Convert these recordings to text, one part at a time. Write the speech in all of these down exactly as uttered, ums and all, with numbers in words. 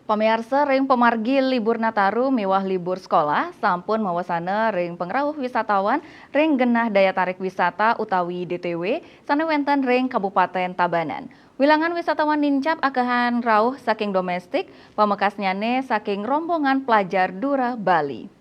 Pamiarsa, ring pamargi libur Nataru miwah libur sekolah, sampun mawasana ring pangrauh wisatawan ring genah daya tarik wisata utawi D T W sane wenten ring Kabupaten Tabanan. Wilangan wisatawan nincap akehan rauh saking domestik, pamekasnyane saking rombongan pelajar Dura Bali.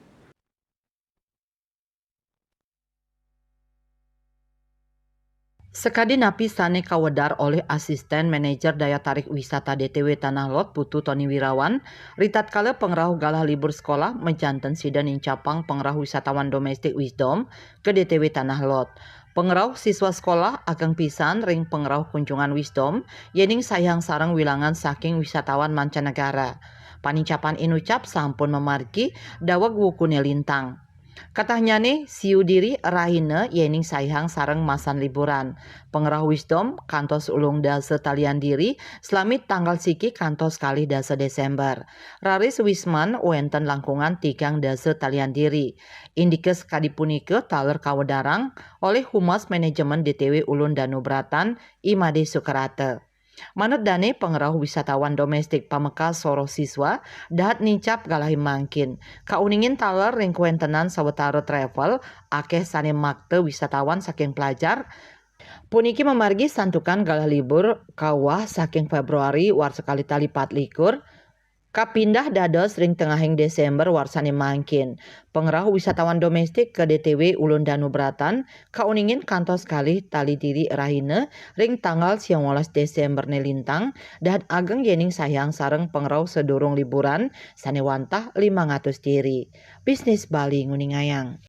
Sakadi napi sane kawedar olih Asisten Manajer Daya Tarik Wisata D T W Tanah Lot, Putu Tony Wirawan, ritatkala pangrauh galah libur sekolah, majanten sida nincapang pangrauh wisatawan domestik Wisdom ka D T W Tanah Lot. Pangrauh siswa sekolah ageng pisan ring pangrauh kunjungan Wisdom, yening sayang sareng wilangan saking wisatawan mancanegara. Panincapan inucap sampun mamargi daweg wukune lintang. Katahnyane siu diri rahina yening saihang sareng masan liburan. Pangrauh Wisdom kantos ulung dasa talian diri, slamit tanggal siki kantos kalih dasa Desember. Raris Wisman wenten langkungan tigang dasa talian diri. Indike sakadi punika taler kawedarang olih Humas Manajemen D T W Ulun Danu Bratan, I Made Sukerata. Manut dane pangrauh wisatawan domestik pamekas soroh siswa, dahat nincap galahe mangkin. Kauningin taler ring kawentenan sawatara travel, akeh sane makta wisatawan saking pelajar. Puniki mamargi santukan galah libur kawah saking Februari warsa kalih tali pat likur, kapindah dados ring tengahing Desember warsane mangkin. Pangrauh wisatawan domestik ka D T W Ulun Danu Bratan kauningin kantos kalih tali diri rahina ring tanggal siangolas Desember ne lintang, dahat ageng yening sayang sareng pangrauh sadurung liburan sane wantah limang atus diri. Bisnis Bali nguningayang.